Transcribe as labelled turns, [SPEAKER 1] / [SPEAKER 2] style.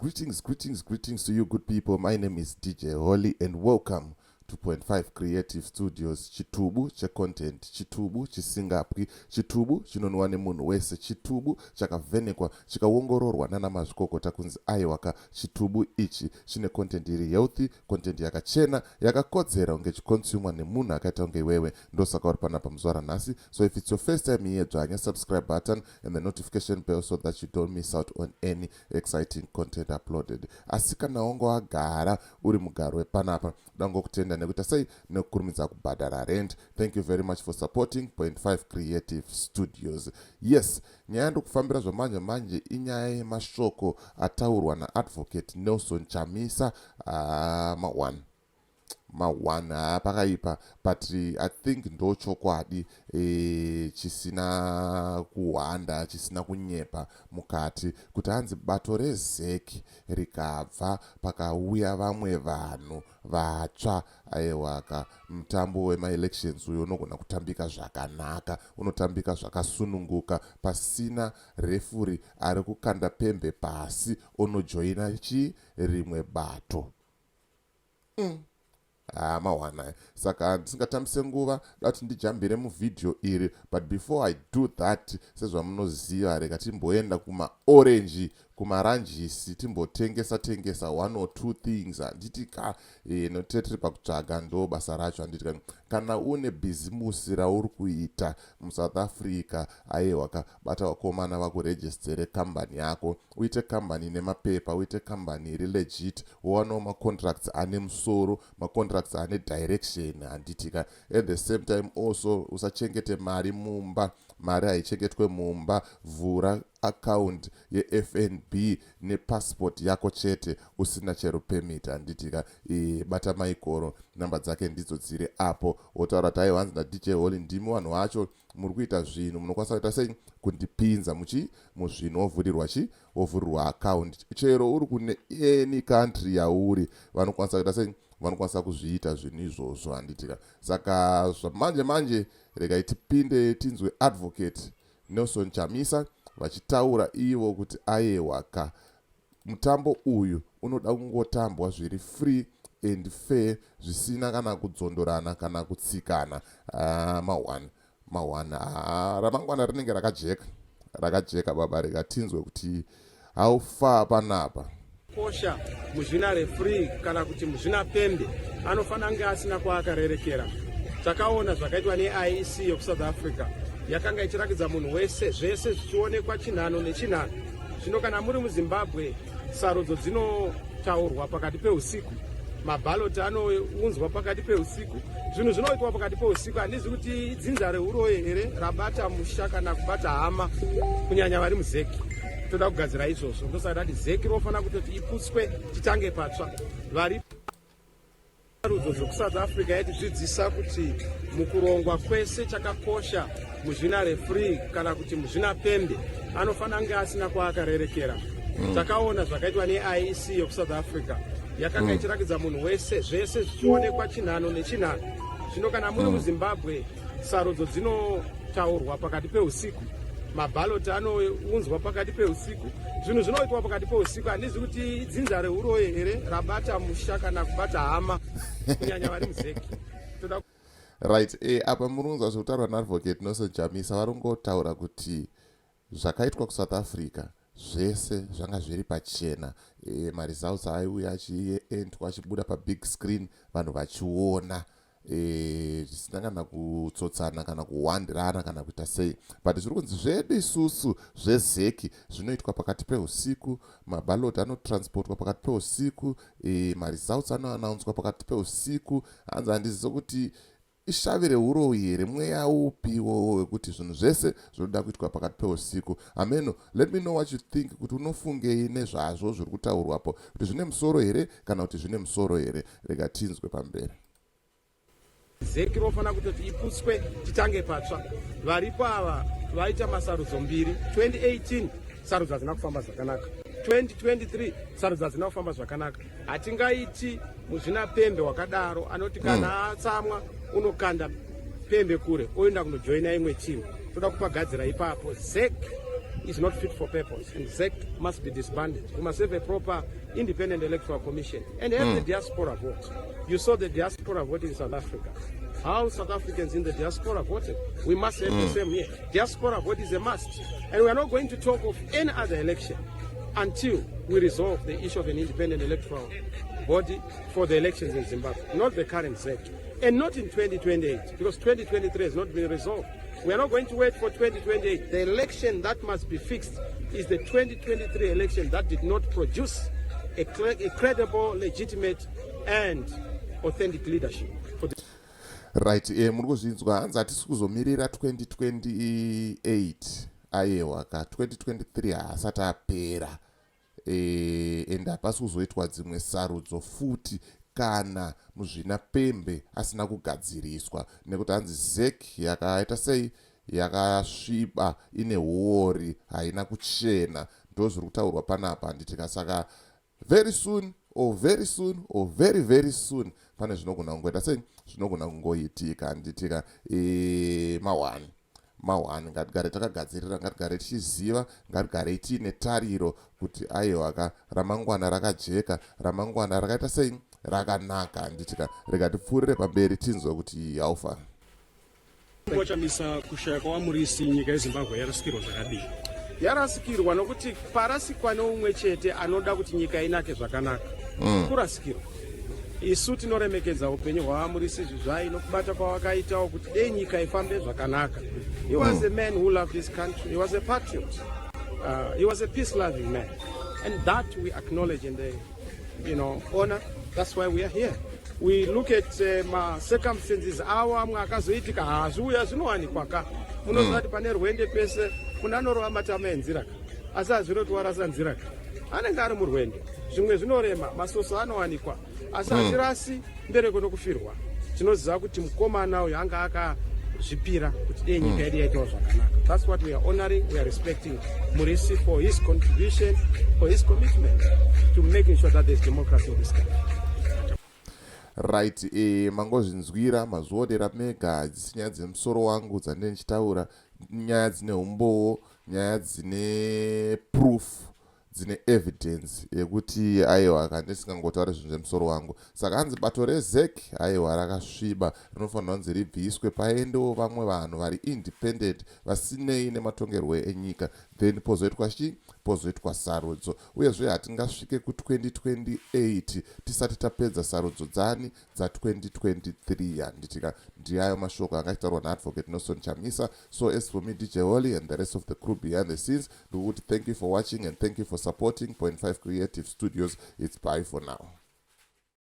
[SPEAKER 1] Greetings, greetings, greetings to you, good people. My name is DJ Holly, and welcome to Point 5 Creative Studios. Chitubu checontent, chitubu chisingapwi, chitubu chinonwa nemunhu wese, chitubu chakavhenekwa chikaongororwa nana mazvikokota kunzi aiwaka, chitubu ichi chine content iri healthy, content yakachena, yakakodzera kunge chiconsumwa nemunhu akaita kunge iwewe. Ndosaka uri panapa muzuva ranhasi. So if it's your first time here, dzvanya subscribe button and the notification bell so that you don't miss out on any exciting content uploaded. Asi kana wanga wagara uri mugaro wepanapa, dangokutenda nekuita sei, nekukurumidza kubhadhara rent. Thank you very much for supporting Point 5 Creative Studios. Yes, nyaya ndokufambira zvamanje manje inyaya yemashoko ataurwa naAdvocate Nelson Chamisa. Ma1 ma1, haa, pakaipa, but I think ndo chokwadi chisina kuhwanda, chisina kunyepa mukati, kuti hanzi bato reZEC rikabva, pakauya vamwe vanhu vatsva, aiwaka, mutambo wemaelections uyo unogona kutambika zvakanaka, unotambika zvakasununguka, pasina referee ari kukanda pembe pasi onojoina chi rimwe bato. Ha, mahwana. Saka ndisingatambise nguva, da kuti ndijambire muvhidhiyo iri, but before I do that, sezvamunoziva, rega timboenda kumaorenji, kumaranjisi, timbotengesa tengesa one or two things, handiti ka? Note tiri pakutsvaga, ndo basa racho, handiti ka? Kana une bhizimusi rauri kuita muSouth Africa, aiwa ka, bata vakomana vakuregistere kambani yako, uite kambani nemapepa, uite kambani iri legit, wowanawo macontracts ane musoro, macontracts ane direction, handiti ka? At the same time also, usachengete mari mumba. Mari haichengetwe mumba. Vhura account yeFNB nepassport yako chete, usina chero permit, handiti ka? Bata Maikoro, namba dzake ndidzo dziri apo. Wotaura kuti aiwa, hanzi naDJ Holly, ndimi vanhu vacho muri kuita zvinhu, munokwanisa kuita sei kundipinza muchi muzvinhu? Wovhurirwa chi wovhurirwa account chero uri kune any country yauri, vanokwanisa kuita sei, vanokwanisa kuzviita zvinhu izvozvo, handitika? Saka zvamanje manje, regai tipinde tinzwe Advocate Nelson Chamisa vachitaura ivo kuti ayewa ka, mutambo uyu unoda kungotambwa zviri free and fair, zvisina kana kudzondorana kana kutsikana. Ma1 ma1, ramangwana rinenge rakajeka, rakajeka baba. Rega tinzwe kuti how far panapa.
[SPEAKER 2] Kosha muzvina referee kana kuti muzvina pembe anofanira kunge asina kwaakarerekera. Takaona zvakaitwa neIEC yekuSouth Africa, yakanga ichirakidza munhu wese zvese zvichionekwa, chinhano nechinhano. Zvino kana muri muZimbabwe, sarudzo dzinotaurwa pakati peusiku, mabhaloti anounzwa pakati peusiku, zvinhu zvinoitwa pakati peusiku. Handizi kuti idzinza reuroyi here rabata musha kana kubata hama, kunyanya vari muZEC. Toda kugadzira izvozvo. Ndosaka tati ZEC rofanira kutoti iputswe, titange patsva. Vari sarudzo dzekuSouth Africa yatidzidzisa kuti mukurongwa kwese chakakosha muzvina referee kana kuti muzvina pembe anofanira kunge asina kwaakarerekera. Takaona zvakaitwa neIEC yekuSouth Africa, yakanga ichirakidza munhu wese zvese zvichionekwa, chinhano nechinhano. Zvino kana muri muZimbabwe, sarudzo dzinotaurwa pakati peusiku, mabhaloti anounzwa pakati peusiku, zvinhu zvinoitwa pakati peusiku. Handizi kuti idzinza reuroyi here rabata musha kana kubata hama, kunyanya vari muZEC. Toda
[SPEAKER 1] Right, apa muri kunzwa zvekutaurwa naAdvocate Nelson Chamisa. Vari kungotaura kuti zvakaitwa kuSouth Africa zvese zvanga zviri pachena, maresults aiuya achiendwa, achibuda pabig screen, vanhu vachiona, zvisina kana kutsotsana kana kuwandirana kana kuita sei. But zviri kunzi zvedu isusu zveZEC zvinoitwa pakati peusiku, mabhaloti anotransportwa pakati peusiku, maresults anoanaunswa pakati peusiku. Hanzi handizivi kuti ishavi reuroyi here, mweya upiwo wekuti zvinhu zvese zvinoda kuitwa pakati peusiku. Ameno, let me know what you think, kuti unofungei nezvazvo zviri kutaurwapo, kuti zvine musoro here kana kuti zvine musoro here. Rega tinzwe pamberi.
[SPEAKER 2] ZEC rofanira kutoti iputswe, titange patsva. Varipo ava vaita masarudzo mbiri. 2018 sarudzo hadzina kufamba zvakanaka, 2023 sarudzo hadzina kufamba zvakanaka. Hatingaiti muzvinapembe wakadaro anoti kana atsamwa unokanda pembe kure, oenda kunojoina imwe timu. Toda kupagadzira ipapo. ZEC is not fit for purpose and ZEC must be disbanded. We must have a proper independent electoral commission and have the diaspora vote. You saw the diaspora vote in South Africa. How South Africans in the diaspora voted. We must have the same here. Diaspora vote is a must. And we are not going to talk of any other election until we resolve the issue of an independent electoral body for the elections in Zimbabwe, not the current ZEC. And not in 2028, because 2023 has not been resolved. We are not going to wait for 2028. The election that must be fixed is the 2023 election that did not produce a credible, legitimate, and authentic leadership for the
[SPEAKER 1] Right, muri kuzvinzwa, hanzi hatisi kuzomirira 2028. Aiwa ka, 2023 haasati apera ende hapasi kuzoitwa dzimwe sarudzo futi kana muzvinapembe asina kugadziriswa, nekuti hanzi ZEC yakaita sei? Yakasviba, ine huori, haina kuchena. Ndo zviri kutaurwa panapa, handitika? Saka very soon or very soon or very very soon pane zvinogona kungoita sei, zvinogona kungoitika, handitika? Ma1 ma1, ngatigare takagadzirira, ngatigare tichiziva, ngatigarei tiine tariro kuti aiwaka, ramangwana rakajeka, ramangwana rakaita sei? Rakanaka, handitika? Rega tipfuurire pamberi tinzwe kuti haufa.
[SPEAKER 3] VaChamisa, kushaya kwaVaMurisi, nyika yeZimbabwe yarasikirwa zvakadii?
[SPEAKER 2] Yarasikirwa nokuti parasikwa neumwe chete anoda kuti nyika inake zvakanaka. Kurasikirwa. Isu tinoremekedza upenyu hwaVaMurisi Zvizvai nokubata kwavakaitawo kuti dei nyika ifambe zvakanaka. He was a man who loved his country. He was a patriot. He was a peace loving man and that we acknowledge and honor. That's why we are here. We look at macircumstances awo amwe akazoitika, hazviuya zvinowanikwa ka. Munoziva kuti pane rwende pese munhu anorova matama enzira ka, asi hazviroti warasa nzira ka, anenge ari murwendo. Zvimwe zvinorema, masoso anowanikwa, asi hazvirasi mbereko nokufirwa. Tinoziva kuti mukomana uyu anga akazvipira kuti dei nyika yedu yaitawo zvakanaka. That's what we are honoring. We are respecting Murisi for his contribution, for his commitment to making sure that there's democracy in this country.
[SPEAKER 1] Right, mangozvinzwira, mazvionera mega. Hadzisi nyaya dzemusoro wangu dzandine ndichitaura, nyaya dzine umbowo, nyaya dzine proof, dzine evidence yekuti aiwa, kandisingangotauri zvinhu zvemusoro wangu. Saka hanzi bato reZEC, aiwa, rakasviba, rinofanirwa kunzi ribviswe, paendewo vamwe vanhu vari independent, vasinei nematongerwo enyika. Then pozoitwa chi? Pozoitwa sarudzo. Uyezve hatingasvike ku2028 tisati tapedza sarudzo dzani dza2023, handitika? Ndiayo mashoko anga achitaurwa naAdvocate Nelson Chamisa. So as for me, DJ Holly, and the rest of the crew behind the scenes, ndikuti thank you for watching and thank you for supporting Point 5 Creative Studios. It's bye for now.